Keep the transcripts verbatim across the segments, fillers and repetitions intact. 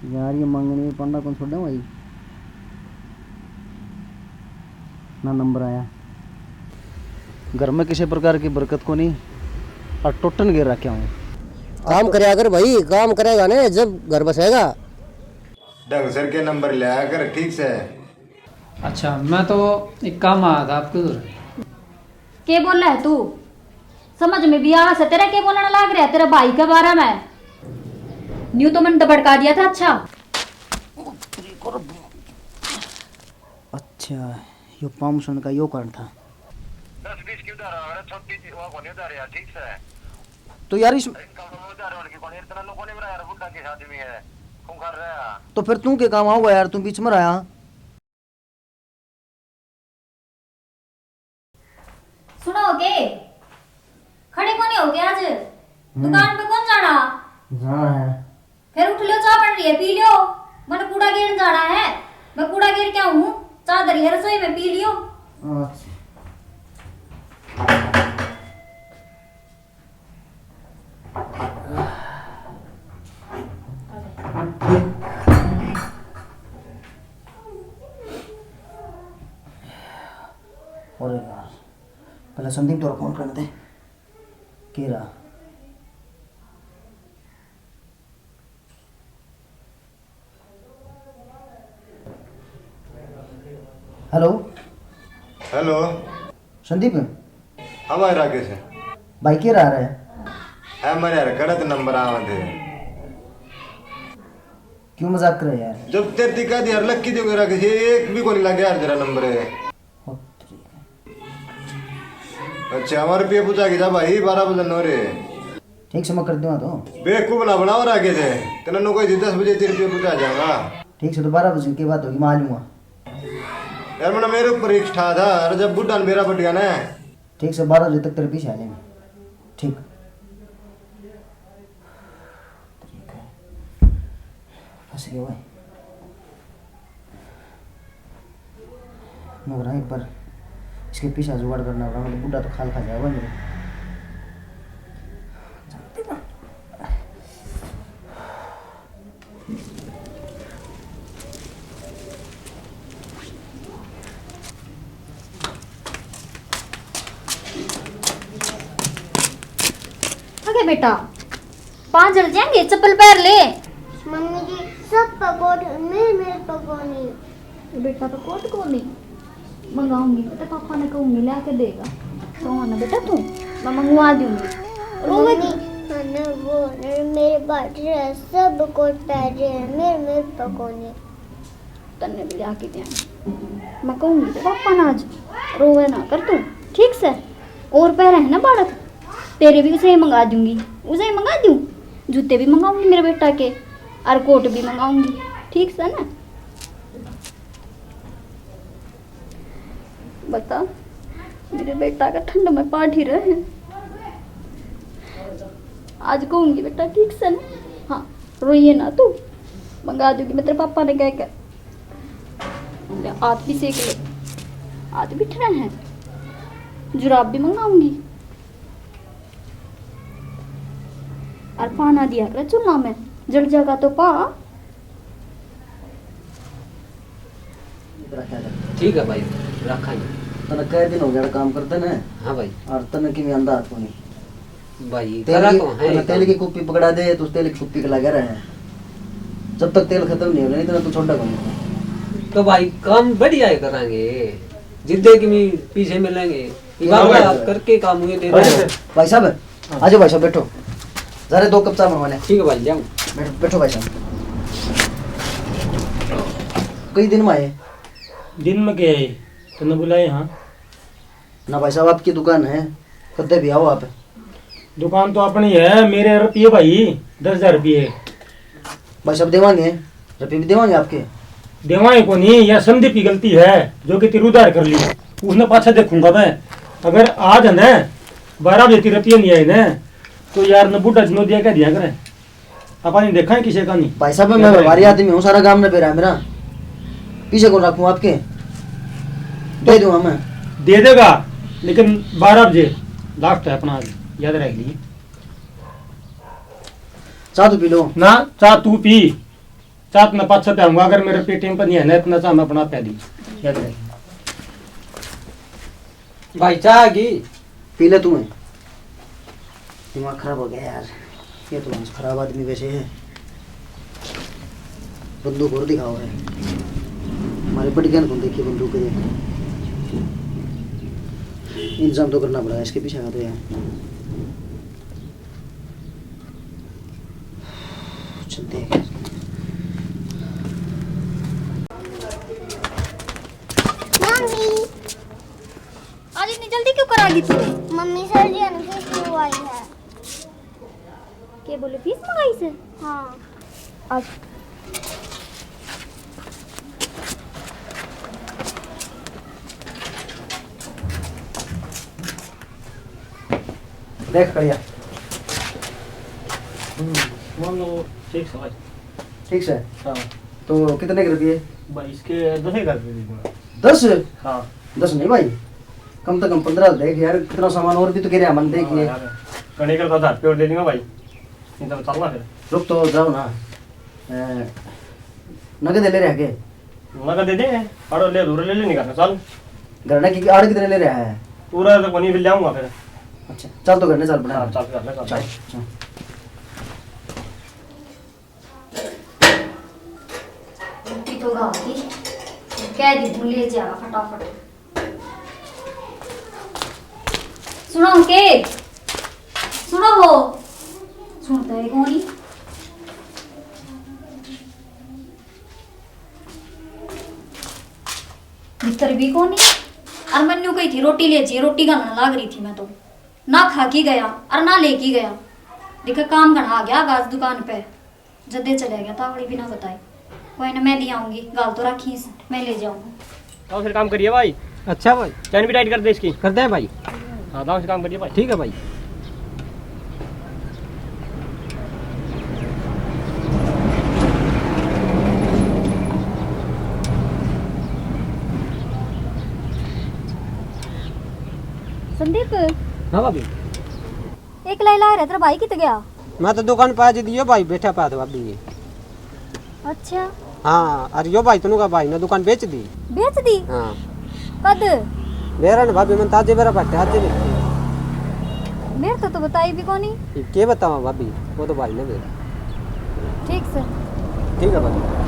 यार, ये मांगने में पन्ना कौन छोड़ा भाई? ना नंबर आया। घर में किसी प्रकार की बरकत को नहीं, और टोटन गिर रखे हूँ। काम करया कर भाई, काम करेगा ना जब घर बसेगा। ढंग सर के नंबर लिया कर, ठीक से। अच्छा, मैं तो एक काम आया था आपके उधर। के बोला है तू? समझ में भी आवे से तेरा के बोलना लाग रहा है तेरे भाई के बारे में? न्यू तो मैंने तो भड़का दिया था। अच्छा। अच्छा, यो पामसन का यो कारण था। दस बीस की उधार आ रहा, छोटी सी वो कोनी उधार यार, ठीक से। तो यार इस इनका तो उधार वाले की कोनी, इतना लोगों ने मेरा यार बुढ़ा के आदमी है, खूंखार रहा। तो फिर तू के काम आओगा यार, तू बीच में रहा। सुनो के, खड़े कोनी हो गए आज? हम्म। दुकान पे कौन जाना? जाना है। फिर उठ लो, चाय बन रही है, पी लो। मैंने कूड़ा गेरन जाना है, मैं कूड़ा गेर के आऊँ हूँ। चाय धरी है रसोई में, पी लियो। अच्छा। अरे यार, पहले संदीप तो फोन करने दे। के रहा? हेलो। हेलो। संदीप। हाँ भाई राकेश। भाई के रहा है? है मेरे यार, गलत नंबर आवे थे। क्यों मजाक करे यार? जब तेरे ती कह दिया यार, लक्की दे मेरा किसी एक भी कोनी लगे यार, तेरा नंबर है। ओ तेरी। अच्छा, हमारे रुपये पूछा कि जा भाई, बारह बजे नो रे। ठीक से मैं कर दूंगा तो। बेवकूफ ना बनाओ राकेश, तने नो कोई दस बजे तेरे रुपये पूछा जाऊंगा। ठीक से, तो बारह बजे की बात होगी, मैं आ लूंगा। यार, मैंने मेरे ऊपर रिक्स ठा था, अरे जब बुढ़ा ने मेरा बढ़ गया ना। ठीक से, बारह बजे तक तेरे पीछे आ जाएंगे। ठीक। फंस गया भाई। मगर एक बार इसके पीछे जुगाड़ करना पड़ा, मतलब बुढ़ा तो खाल खा जाएगा मेरे। ओके बेटा, पाँव जल जाएंगे, चप्पल पहन ले। मम्मी जी, सब पकौड़े मेरे, मेरे पकौड़े। बेटा, पकौड़े को नहीं मंगाऊंगी, तो पापा ने कहूंगी, ला के देगा। तो ना बेटा, तू, मैं मंगवा दूंगी। रोवेगी? मम्मी, है ना वो, मेरे बाटे सब कोट पहन रहे हैं, मेरे, मेरे पकौड़े। तन्ने भी ला के दिया। मैं कहूंगी तो पापा ना आज, रोवे ना कर तू, ठीक से? और पैर है ना बालक, तेरे भी उसे ही मंगा दूंगी, उसे ही मंगा दूं, जूते भी मंगाऊंगी मेरे बेटा के, और कोट भी मंगाऊंगी, ठीक से ना? बता, मेरे बेटा का ठंड में पाठी रहे। आज कहूंगी बेटा, ठीक से ना? हाँ, रोइए ना तू, मंगा दूंगी मैं तेरे पापा ने कह के। ले, हाथ भी सेक ले, हाथ भी ठंडा है। जुराब भी मंगाऊंगी। और पाना दिया कर चूल्हा में, जल जाएगा तो पा। ठीक है भाई, रखा ही। तने कै दिन हो गया काम करते ने? हाँ भाई। और तने किमें आंदा हाथ कोनी। भाई, तेल करा की, तो है तने ही तेल काम। की कुप्पी पकड़ा दे, तू तेल की कुप्पी के लगे रहे। जब तक तेल खत्म नहीं होगा, नहीं तो तू छोड़ा कोनी। तो भाई, काम बढ़िया ही करांगे, जिद्दे की भी पीछे मिलेंगे। ये बाबा, भाई, करके काम हुए दे भाई दे। साहब, भाई साहब, हाँ। आ जाओ भाई साहब, बैठो। जरा दो कप चाय बनवा ले। ठीक है भाई, जाऊँ। बैठो, बैठो भाई साहब। कई दिन में आए? दिन में क्या है? तन्ने बुलाए, हाँ। ना भाई साहब, आपकी दुकान है, कदे भी आओ आप। दुकान तो अपनी है, मेरे रुपये भाई, दस हजार रुपये। भाई साहब, देवांगे, रुपये भी देवांगे आपके। देवांगे को नहीं, या संदीप की गलती है, जो कि तेरी उधार कर ली, उसने पाछा देखूंगा मैं। अगर आज है ना, बारह बजे तेरे रुपये नहीं आए ना, तो यार, न बूढ़ा जनोदिया कह दिया करे। अपन नहीं देखा है किसी का नहीं। भाई साहब, मैं क्या व्यापारी करें? आदमी हूँ, सारा काम न बेरा है मेरा। पीछे कौन रखूँ आपके? दे दूंगा मैं। दे देगा, लेकिन बारह बजे लास्ट है अपना, आज याद रख लिए। चाय तो पी लो। ना, चाय तू पी। चाह तो मैं पाछे प्याऊंगा, अगर मेरे पेटी में नहीं है ना इतना चाह, मैं अपना प्या दी। याद रहे। भाई, चाह आ गई। पी ले तू। दिमाग खराब हो गया यार, ये तो बहुत खराब आदमी वैसे है। बंदूक और दिखाओ है, हमारे पटकिया ने कौन देखी बंदूक के। इंतजाम तो करना पड़ा इसके पीछे का तो यार। चलते हैं। मम्मी। आज इतनी जल्दी क्यों करा ली तू? मम्मी, सर जी ने फीस मंगवाई है। के बोले, फीस मंगाई से? हाँ। आज देख करिया। हम्म, मान लो, ठीक से भाई। ठीक से? हाँ। तो कितने के रुपये? भाई, इसके दस हजार रुपये दे दूंगा। दस? हाँ। दस नहीं भाई, कम से कम पन्द्रह देख यार, कितना सामान और भी तो गिरा मन, देखिए। हाँ यार, कने का तो हजार रुपये और दे दूंगा भाई, नहीं तो चलना फिर। रुक तो जाओ ना। ए, नगद ले रहे के? नगद दे दे, अरे ले दूर ले ले, नहीं करना, चल। घर ने की आड़ कितने ले रहा है? पूरा तो कोनी, फिर ले आऊंगा फिर। अच्छा, चल तो घर ने चल बना। हाँ, चल घर ने चल। चल, चल। रोटी तो गाओ थी, कह दी तू ले जा फटाफट। सुनो के, सुनो हो, सुनता है कोनी। भीतर भी कोनी। और मन्नू कही थी रोटी ले जी, रोटी घालने लाग रही थी मैं तो। ना खा के गया और ना लेके गया। देखे काम घना आ गया आज दुकान पे। जदे चले गया तावड़ी बिना बताए। कोई ना, मैं ले आऊंगी, गाल तो रखी इस, मैं ले जाऊंगी। तो फिर काम करिए भाई। अच्छा भाई। चैन भी टाइट कर दे इसकी। कर दे भाई। हाँ, तो फिर काम करिए भाई। ठीक है भाई। संदीप। हाँ भाभी। एक लाई ला रहा, तेरा भाई कित गया? मैं तो दुकान पे आज दियो भाई, बैठा पाया था भाभी ये। अच्छा। हाँ, अरे यो भाई तनु का भाई ने दुकान बेच दी। बेच दी? हाँ। कद? बेरा ने भाभी, मन ताजे बेरा पट्टे आज बेच दी। मेरे तो, तो बताई भी कोनी। ये के बतावा भाभी, वो तो भाई ने मेरा। ठीक से। ठीक है भाभी।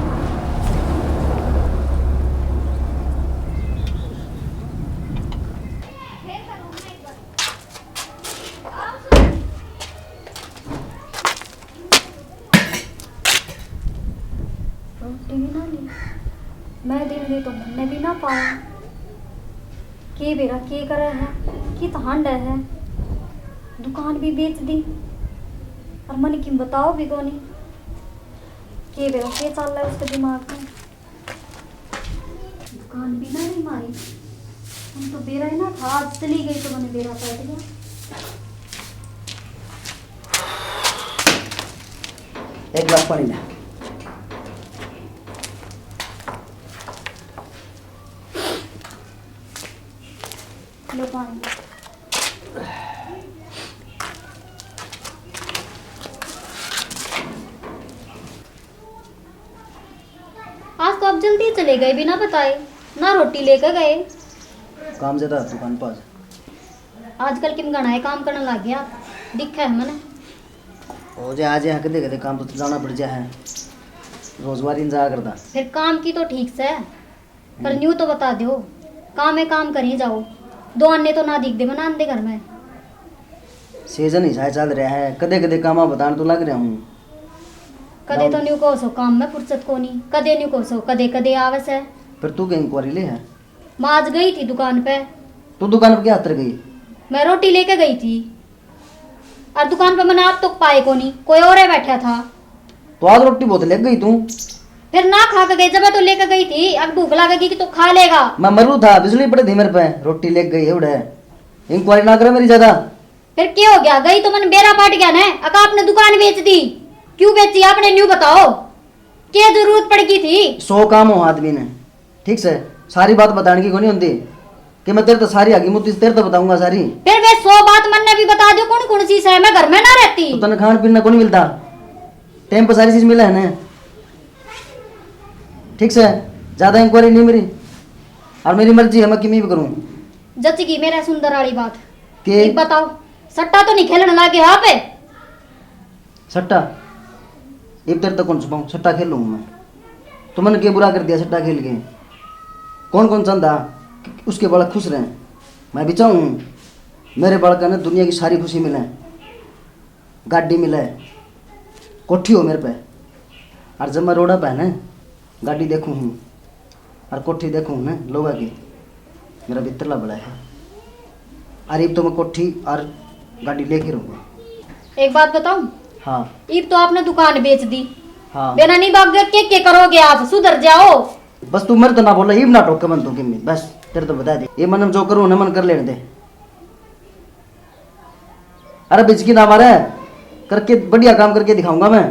रोटी भी ना ली, मैं दिन गई तो मन्ने भी ना पाया। के बेरा के करे है, कित हांडे है, दुकान भी बेच दी और मने किम बताओ भी कोनी। के बेरा के चल रहा है उसके दिमाग में। दुकान भी ना रही मारी। हम तो बेरा ही ना था, आज चली गई तो मैंने बेरा काट दिया। एक गिलास पानी ले। लो पानी। आज तो आप जल्दी चले गए बिना बताए, ना रोटी लेकर गए। काम ज्यादा दुकान पर। आजकल किम घणा है काम करने लग गया, दिखा है मने। हो जाए, आज यहाँ कदे कदे काम तो जाना पड़ जाए है, रोजवारी न जाया करता। फिर काम की तो ठीक से, पर हम्म। न्यू तो बता दो, काम है काम करी जाओ, दो आने तो ना दिख दे मना आंदे घर में। सीजन ही साए चल रहा है, कदे कदे कामा बतान तो लग रहा हूँ। कदे तो न्यू कहो सो काम में फुर्सत कोनी, कदे न्यू कहो सो कदे कदे आवे से। पर तू कहीं इंक्वायरी ले है? मैं आज गई थी दुकान पे। तू दुकान पे क्या खातर गई? मैं रोटी लेके गई थी और दुकान पे मैंने आप तो पाए कोनी, कोई और ही बैठा था। तो आज रोटी बहुत लेके गई तू। फिर ना खा के गई, जब मैं तो लेके गई थी, अब भूख लगेगी कि तो खा लेगा। मैं मरू था, बिजली पड़ी थी मेरे पे, रोटी लेके गई है उड़े। इंक्वायरी ना करे मेरी ज्यादा। फिर क्या हो गया? गई तो मन बेरा पाट गया ना, अका आपने दुकान बेच दी। क्यों बेची आपने, न्यू बताओ, क्या जरूरत पड़ गई थी? सौ काम हो आदमी ने, ठीक से, सारी बात बताने की कोनी होती कि मैं तेरे तो सारी आगी मुद्दी तेरे तो बताऊंगा सारी। फिर वे सौ बात मन ने भी बता दो, कौन कौन सी है, मैं घर में ना रहती। तो तने खान पीना कोनी मिलता, टाइम पर सारी चीज मिले है ना। ठीक से, ज्यादा इंक्वायरी नहीं मेरी, और मेरी मर्जी है, मैं किमी भी करूँ। जच गई मेरा सुंदर वाली बात। के? एक बताओ, सट्टा तो नहीं खेलने लागे हो आप? सट्टा? इब तेरे तक कौन छुपाऊँ, सट्टा खेल लूँ मैं। तुमने के बुरा कर दिया सट्टा खेल के? कौन कौन चाहता उसके बालक खुश रहें? मैं भी चाहूँ मेरे बालका ने दुनिया की सारी खुशी मिले, गाड़ी मिले, कोठी हो मेरे पे। और जब मैं रोड़ा पे है ना, गाड़ी देखूँ हूँ और कोठी देखूँ ना लोगा की, मेरा भीतरला बड़ा है। और इब तो मैं कोठी और गाड़ी लेके रहूँगा। एक बात बताऊं? हाँ। इब तो आपने दुकान बेच दी। हाँ। बेरा नहीं भाग के, के करोगे आप? सुधर जाओ। बस तू मेरे तो ना बोला, इब ना टोके मन तू किमी, बस तेरे तो बता दे, ये मन जो करूँ ना, मन कर लेने दे। अरे बिजकी ना मारे, करके बढ़िया काम करके दिखाऊंगा मैं।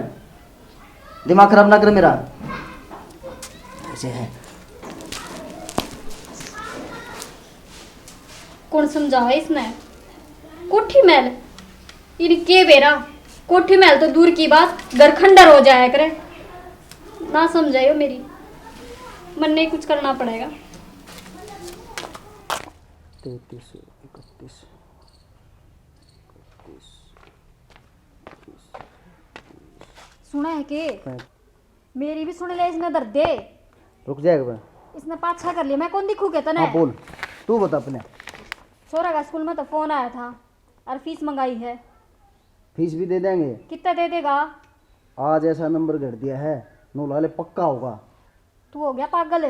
दिमाग खराब ना कर मेरा। ऐसे है। कौन समझावे इसने? कोठी महल, इनके बेरा कोठी महल तो दूर की बात, घर खंडर हो जाया करे। ना समझायो मेरी, मन्ने कुछ करना पड़ेगा। तैंतीस, इकतीस, इकतीस, इकतीस। सुना है के? हाँ। मेरी भी सुन ले, इसने धर दे। रुक जाएगा बे। इसने पाछा कर लिया, मैं कौन दिखू के तने? हाँ, बोल, तू बता अपने। छोरा का स्कूल में तो फोन आया था और फीस मंगाई है। फीस भी दे देंगे। कितना दे देगा? आज ऐसा नंबर घड़ दिया है, नू ला ले, पक्का होगा। तू हो गया पागल?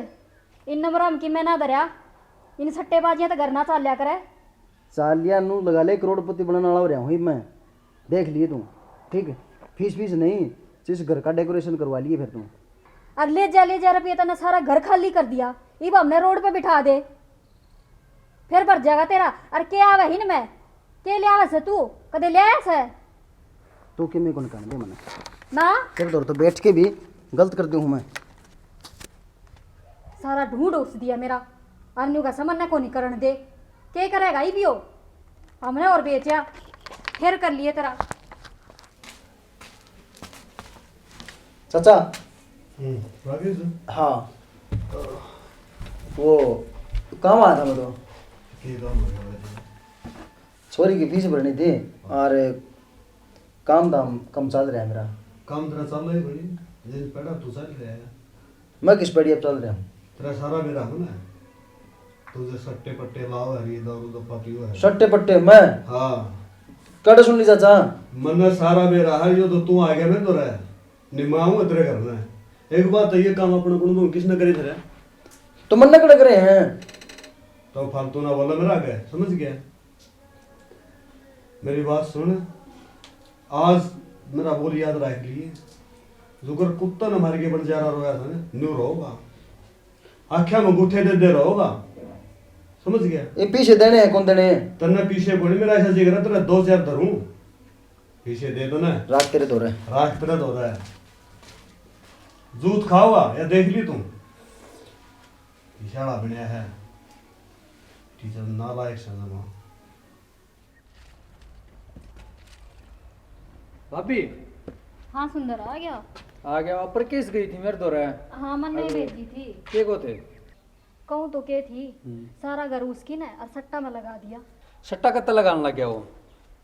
इन नंबरां में की मैं ना धरया, इन सट्टेबाजियां तो घर ना चाल्या करे। चाल्या नू लगा ले, करोड़पति बनने वाला हो रहा हूँ मैं, देख लिए तू। ठीक, फीस फीस नहीं, जिस घर का डेकोरेशन करवा लिए फिर तू। अब ले जा, ले जा रुपये, तने सारा घर खाली कर दिया, इब हमने रोड पे बिठा दे, फिर भर जाएगा तेरा। और के आवे ही न मैं, के ले आवे से तू, कदे ले आया से? तू किमे कौन कहने दे मने? ना। तेरे दौर तो बैठ के भी गलत कर दूं हूँ मैं। सारा ढूंढ उस दिया मेरा, और न्यू का समझ ना कोनी करण दे। के करेगा ही भी हो, हमने और बेचा, फिर कर लिए तेरा। चाचा। हम्म, राकेश। हाँ। वो काम आया था मैं तो। के काम हो गया भाई? छोरी की फीस भरनी थी और काम धाम कम चल रहा है मेरा। काम तेरा चल रहा है भाई, जिन पड़ा तू चल रहा है। मैं किस पड़ी अब चल रहा हूँ? तेरा सारा बेरा है ना, तू जो सट्टे पट्टे लाओ है, ये दारू दफा पियो है। सट्टे पट्टे मैं? हाँ। कड़े सुन ली चाचा? मन्ने सारा बेरा है, यो तो तू आ गया मेरे तो रह। निमाऊं तेरे घर में। एक बात है, ये काम अपने कुण किसने करे तेरे? तो मन्ने कड़े करे हैं। तो फालतू ना बोला मेरा आगे, समझ गया? मेरी बात सुन, आज मेरा बोल याद रख लिए। जुगर कुत्ता ने मार के बंजारा रोया था ना, न्यू रहोगा। आख्या में गुठे दे दे रहोगा। समझ गया? ये पीछे देने हैं, कौन देने हैं? तन्ने पीछे कोनी, मेरा ऐसा जिगर है, तेरा दो चार धरूं। पीछे दे दो ना। राख तेरे धोरे। राख तेरे धोरे। जूत खाओगा या देख ली तू। इशारा बनया है। टीचर नालायक से जमा। भाभी। हाँ सुंदर, आ गया। आ गया, पर किस गई थी मेरे धोरे? हाँ, मन्ने अरे, भेजी थी। के को थे? कहूँ तो के थी, हम्म। सारा घर उसकी ने और सट्टा में लगा दिया। सट्टा कत्ते लगाने लग गया वो?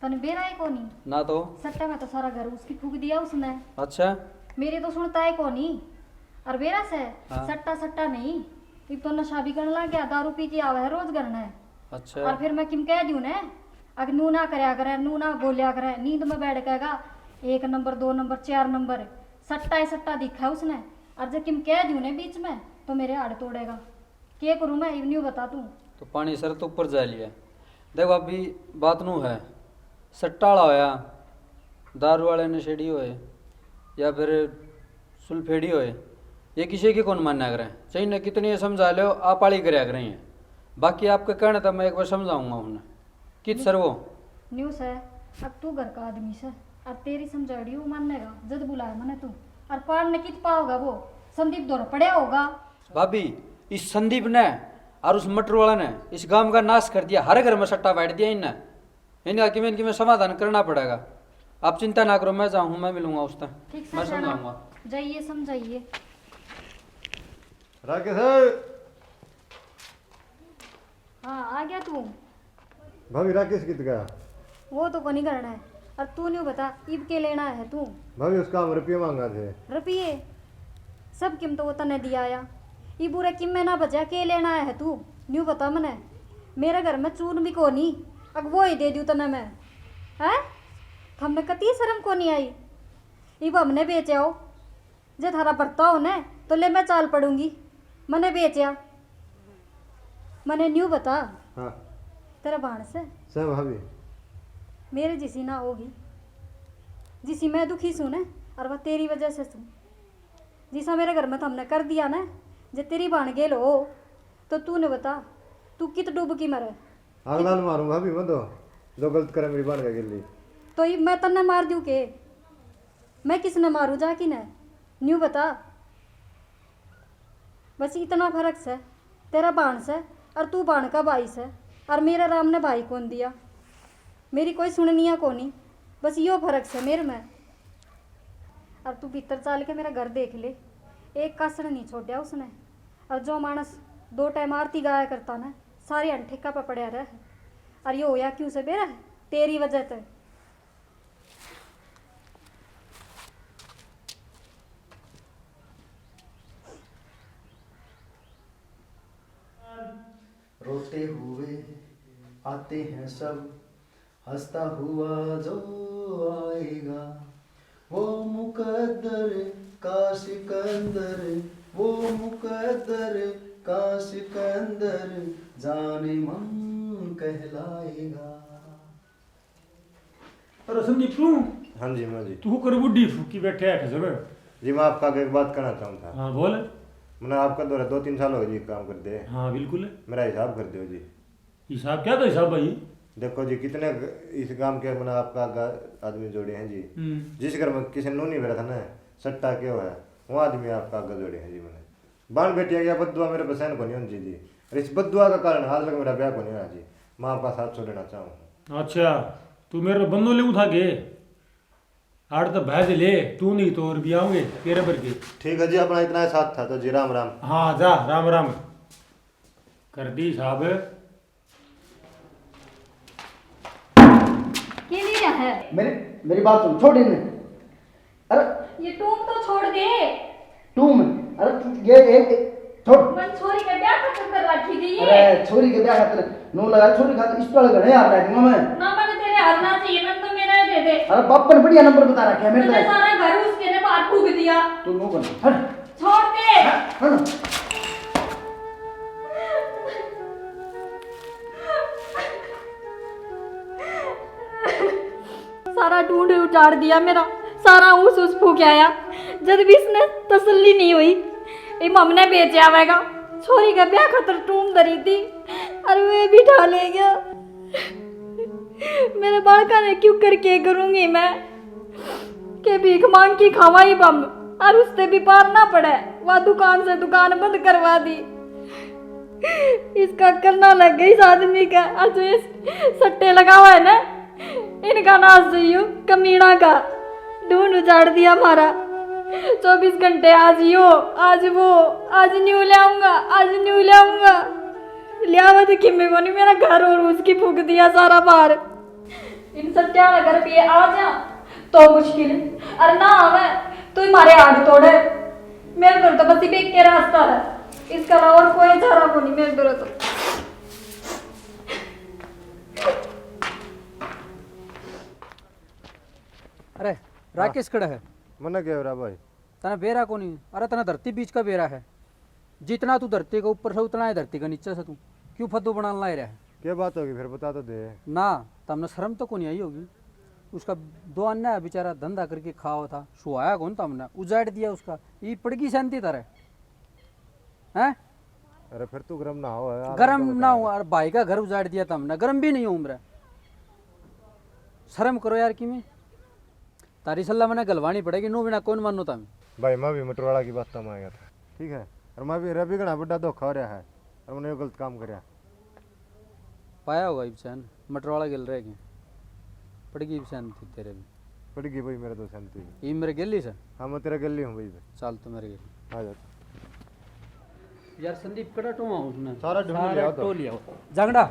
तने बेरा है कोनी? ना तो। सट्टा में तो सारा घर उसकी फूक दिया उसने। अच्छा। मेरी तो सुनता है कोनी। और बेरा से हाँ। सट्टा सट्टा नहीं, इब तो नशा भी करने लग गया, दारू पी के आवे है रोज घर ने। अच्छा। और फिर मैं किम कह दूं ने, अगर नू ना करया करे, नू ना बोलिया करे, नींद में बैठ कहेगा, "एक नंबर, दो नंबर, चार नंबर, सट्टा ही सट्टा दिखा है उसने।" और जब किम कह दूं ने बीच में, तो मेरे हाड़ तोड़ेगा। के करूँ मैं, इब न्यू बता तू। तो पानी सर तो ऊपर जा लिया। देख भाभी, बात नू है, सट्टा वाला होया, दारू वाले नशेड़ी होए, या फिर सुलफेड़ी होए, ये किसी की कौन मान्या करें, चाहे इन्हें कितनी ये समझा लो, आप आली करया करें। बाकी आपके कहने तो मैं एक बार समझाऊंगा उन्हें। कित सर वो? न्यू सै, अब तू घर का आदमी सै, और तेरी समझाड़ी वो मानेगा, जद बुलाया मने तू। और पार ने कित पाओगा वो, संदीप धोर पड़या होगा। भाभी, इस संदीप ने और उस मटर वाला ने इस गांव का नाश कर दिया, हर घर में सट्टा बैठ दिया इनने। इनका किमें न किमें समाधान करना पड़ेगा। आप चिंता ना करो, मैं जाऊँ, मैं मिलूंगा उससे, ठीक सै, मैं जाना। समझाऊंगा। जाइए, समझाइए। राकेश। हाँ, आ गया तू। भाभी, राकेश कित गया? वो तो कोनी करना है। और तू न्यू बता, इब के लेना है तू? भाभी, उसका हम रुपये मांगा थे। रुपये? सब किम तो वो तने दिया आया। इब उरे किम में ना बचा, के लेना है तू? न्यू बता मने। मेरे घर में चून भी कोनी, अग वो ही दे दूँ तने मैं। हैं? थमने कती शर्म कोनी आई? इब हमने बेच आओ। जे थारा भरता हो न, तो ले मैं चाल पड़ूंगी। मने बेच आ। मने न्यू बता। हाँ। तेरा भाण से? से भाभी। मेरे जिसी ना होगी, जिसी मैं दुखी सूं न, और वह तेरी वजह से सूं। जिसा मेरे घर में थमने कर दिया न, जे तेरी भाण गेल हो, तो तू ने बता, तू कित डूब की मरे? अगला ने मारूं भाभी मैं तो, जो गलत करे मेरी भाण का गेली। तो इब मैं तन्ने मार दूं के? मैं किसने मारूं जा कि ने? न्यू बता। बस इतना फर्क से, तेरा भाण से और तू भाण का भाई से, और मेरे राम ने भाई कौन दिया। मेरी कोई सुननिया कोनी, बस यो फर्क से मेरे में। और तू भीतर चाल के मेरा घर देख ले, एक कासण नहीं छोड़ा उसने। और जो मानस दो टाइम आरती गाया करता ना, सारे अन ठेका पे पड़या रह। और यो होया क्यों से बेरा? तेरी वजह ते। रोते हुए आते हैं सब, हंसता हुआ जो आएगा, वो मुकद्दर का सिकंदर, वो मुकद्दर का सिकंदर, जाने मन कहलाएगा। अरे संदीप, तू? हाँ जी, मैं जी। तू कर बुढ़ी फूकी बैठे है खजब। जी, मैं आपका आगे एक बात कहना चाहूँ था। हाँ, बोल। मैंने आपका दौरा दो तीन साल हो गए जी, काम कर दे। हाँ, बिल्कुल। मेरा हिसाब कर दो जी। हिसाब क्या का हिसाब भाई? देखो जी, कितने ग-, इस काम के मैंने आपका आगे आदमी जोड़े हैं जी। हम्म। जिस घर में किसी नू नहीं बेरा था ना, सट्टा के है, वो आदमी आपका आगे जोड़े हैं जी मैंने। बाण बेटिया या बद्दुआ मेरे पे सहन कोनी होनी चाहिए जी। और इस बद्दुआ का कारण आज तक मेरा ब्याह कोनी होया जी। मैं आपका साथ छोड़ना चाहूँ। अच्छा, तू मेरे पे बंदो लेऊ था के? आड़ तो भैज ले, तू नहीं तो और भी आऊंगे तेरे पर के। ठीक है जी, अपना इतना ही साथ था तो जी, राम राम। हाँ, जा, राम राम। कर दी साहब। के लिए है? मेरी, मेरी बात सुन, छोड़ इन्हें। अरे ये टूम तो छोड़ दे। टूम? अरे तू ये एक, एक छोड़। मन छोरी के ब्याह खातर कर रखी थी ये। अरे छोरी के ब्याह खातर नू लगा, छोरी खातर इस वाले घरे हार रखूंगा मैं। ना, मैंने तेरे हारना चाहिए, मैंने तो मेरा ही दे दे। अरे बाप ने बढ़िया नंबर बता रखे हैं मेरे तूने पे। सारा घर उसके ने बाहर फूंक दिया। तू नू कर, हट। छोड़ दे। हाँ, हाँ। सारा ढूंढ उजाड़ दिया मेरा, सारा उस उस फूक आया। जद भी इसने तसल्ली नहीं हुई, इब हमने बेच आवेगा। छोरी का ब्याह खातर टूम धरी थी, और वे भी ठा ले गया। मेरे बालका ने क्यों करके करूंगी मैं, के भीख मांग के खावा ही बम, और उससे भी पार ना पड़े, वह दुकान से दुकान बंद करवा दी। इसका करना लग गई इस आदमी का, और जो ये सट्टे लगावा है ना, इनका नाश चाहिए कमीना का। ढूंढ उजाड़ दिया हमारा। चौबीस घंटे आज यो, आज वो, आज न्यू ले आऊंगा, आज न्यू ले आऊंगा। लियावा तो किम्मे कोनी, मेरा घर और उसकी फूक दिया सारा बाहर। इन सत्या अगर भी आ जा तो मुश्किल, और ना आवे तो ही मारे आड़ तोड़े। मेरे घर तो बस इब एक के रास्ता है, इसका अलावा और कोई चारा कोनी मेरे घर तो। अरे राकेश कड़ा है? मन्ने क्या हो रहा भाई? तने बेरा कोनी। अरे तने धरती बीच का बेरा है। जितना तू धरती के ऊपर से उतना ही धरती के नीचे से तू। क्यों फद्दू बनाने ला रहा है? क्या बात होगी फिर, बता तो दे। ना, तमने शर्म तो कोनी आई होगी। उसका दो अन्य बेचारा धंधा करके खावा था, सुहाया कौन तमने, उजाड़ दिया उसका। ये पड़गी शांति तारे। हैं? अरे फिर तू गरम ना हो यार, गरम ना हो। अरे भाई का घर उजाड़ दिया तमने, गरम भी नहीं हो उम्र। शर्म करो यार, किमें तारी सलाह मने गलवानी पड़ेगी, नो बिना कौन मानो तम। भाई, मैं भी मटरवाला की बात में आया था, ठीक है, और मैं भी, रे भी घना बड़ा धोखा हो रहा है, और मैंने यो गलत काम करया। पाया होगा इब चैन, मटरवाला गेल रह गए। पड़गी इब चैन थी तेरे भी। पड़गी भाई, मेरे तो चैन थी। ये मेरे गेली से? हाँ, मैं तेरे गेली हूँ भाई। चल तो मेरे गेली। आ जा। यार संदीप, कड़ा टोवा उसने? सारा ढूंढ लिया तो। टो लिया। जांगड़ा,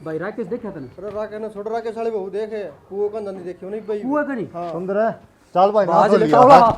भाई राकेश देखा तने? अरे राकेश ने छोड़, राकेश वाले बहू देखे, कुओं का नहीं देखियो नहीं भाई। कुआ का नहीं? हाँ। सुंदर है। चल भाई, बाज नाच ले लिया। तावड़ा।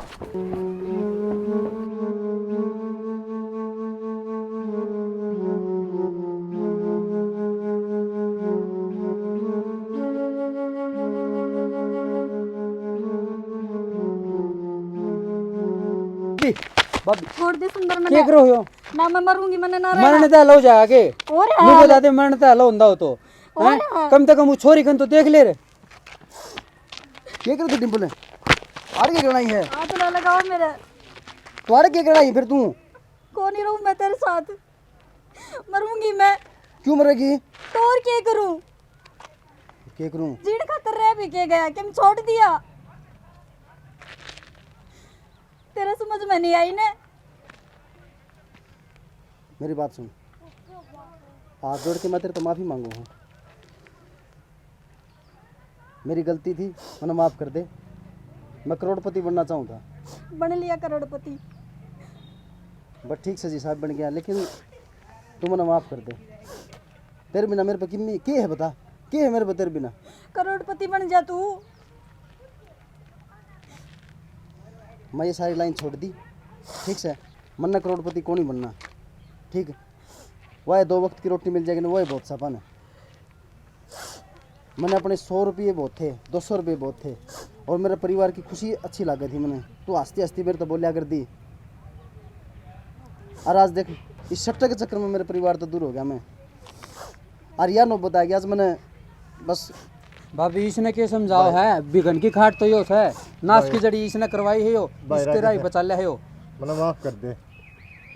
भाभी, छोड़ दे सुंदर, के मैंने करो हो? ना मैं मरूंगी, मैंने ना मरण रहना। तो हलो जाके। और ये हाल। बता दे, मरण तो हलो हुंदा हो तो। और हैं? हाल। कम से कम वो छोरी कन तो देख ले रे। के करे तू डिंपल? आड़ के करना ही है? हाथ ना लगाओ मेरे। तो आड़ के करना ही फिर तू? कौन ही रहूं मैं तेरे साथ? मरूंगी मैं। क्यों मरेगी? तो और क्या करूं? के करूं? जीण खातर रह भी के गया, कि मैं छोड़ दिया? तेरा समझ में नहीं आई ने। मेरी बात सुन, हाथ जोड़ के मैं तेरे तो माफी मांगू हूँ। मेरी गलती थी, मैंने माफ कर दे। मैं करोड़पति बनना चाहूँ था। बन लिया करोड़पति। बस ठीक से जी साहब बन गया, लेकिन तू मैंने माफ कर दे। तेरे बिना मेरे पे किम्मी के है बता, के है मेरे पे तेरे बिना? करोड़पति बन जा तू। मैं ये सारी लाइन छोड़ दी, ठीक से? मन्ने करोड़पति कोनी बनना, ठीक? वह दो वक्त की रोटी मिल जाएगी ना, वही बहुत सपन है। मैंने अपने सौ रुपये बहुत थे, दो सौ रुपये बहुत थे, और मेरे परिवार की खुशी अच्छी लगे थी मैंने। तू हंसती हंसती मेरे तो बोलिया कर दी। और आज देख, इस सट्टे के चक्कर में मेरे परिवार तो दूर हो गया मैं। और यह नौबत आ गया आज मैंने बस। भाभी, इसने के समझाओ भाई। है, बिघन की खाट तो यो है, नाश भाई। की जड़ी इसने करवाई है यो, भाई इसके राह राजेश। बचा लिया है यो। मैंने माफ कर दे,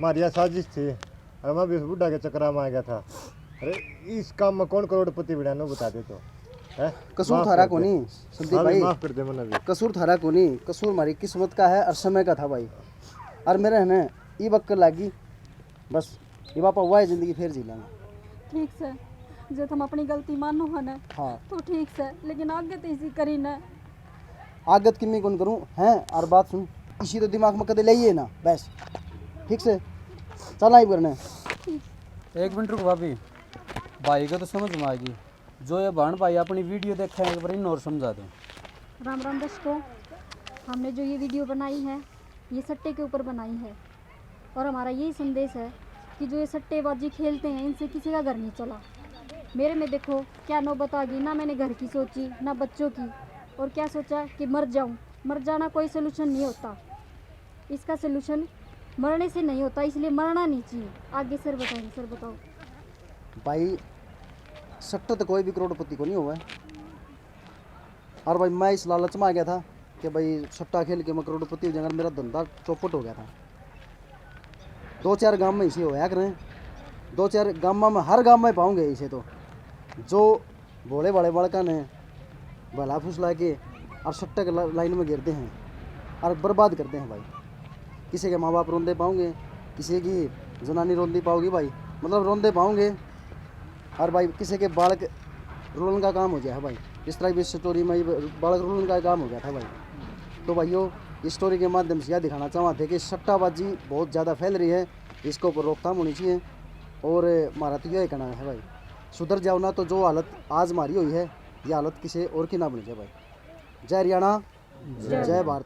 मारी या साजिश थी। अरे मैं भी इस बुढ़ा के चक्कर में आ गया था। अरे इस काम में कौन करोड़पति बना, नो बता दे तो। हैं? कसूर माफ थारा कर दे। कोनी, संदीप हाँ भी भाई। माफ कर दे मैंने भी। कसूर थारा कोनी, कसूर हमारी किस्मत का है और समय का था भाई। और मेरे है ना, ये बक्कल लागी, बस ये वापस हुआ है जिंदगी, फिर जी लेंगे। ठीक से, जे तुम अपनी गलती मानो हो ना, हाँ। तो ठीक से, लेकिन आगे तो इसी करी ना। आगे तो किम्मी कौन करूँ, हैं? और बात सुन, इसी तो दिमाग में कदे ले ही ना, बस। ठीक से, चल आई करने। ठीक। एक मिनट रुक भाभी, भाई को तो समझ में आएगी। जो ये बहन भाई अपनी वीडियो देखे हैं, एक बार इन्हें और समझा दो। राम राम दोस्तों, हमने जो ये वीडियो बनाई है, ये सट्टे के ऊपर बनाई है और हमारा यही संदेश है कि जो ये सट्टेबाजी खेलते हैं, इनसे किसी का घर नहीं चला। मेरे में देखो क्या नौबत आ गई, ना मैंने घर की सोची ना बच्चों की, और क्या सोचा कि मर जाऊं। मर जाना कोई सॉल्यूशन नहीं होता, इसका सॉल्यूशन मरने से नहीं होता, इसलिए मरना नहीं चाहिए। आगे सर बताएंगे, सर बताओ। भाई, सट्टा तो कोई भी करोड़पति को नहीं हुआ है। और भाई, मैं इस लालच में आ गया था कि भाई, सट्टा खेल के मैं करोड़पति हो जाऊंगा, मेरा धंधा चौपट हो गया था। दो चार गांव में इसे होया करें, दो चार गांव में, हर गांव में पाऊंगे इसे तो। जो भोले भाले बालका ने भला फुसला के और सट्टा के ला-, लाइन में गिरते हैं और बर्बाद करते हैं भाई। किसी के माँ बाप रोंदे पाओगे, किसी की जनानी रोंदी पाओगी भाई, मतलब रोंदे पाओगे। और भाई किसी के बालक रोलन का काम हो गया है भाई, जिस तरह भी स्टोरी में ये बालक रोलन का काम हो गया था भाई। तो भाइयों, इस स्टोरी के माध्यम से यह दिखाना चाहवा थे कि सट्टाबाजी बहुत ज़्यादा फैल रही है, इसके ऊपर रोकथाम होनी चाहिए। और हमारा तो यही कहना है भाई, सुधर जाओ ना, तो जो हालत आज हमारी हुई है, यह हालत किसी और की ना बनी जाए भाई। जय हरियाणा, जय जय भारत।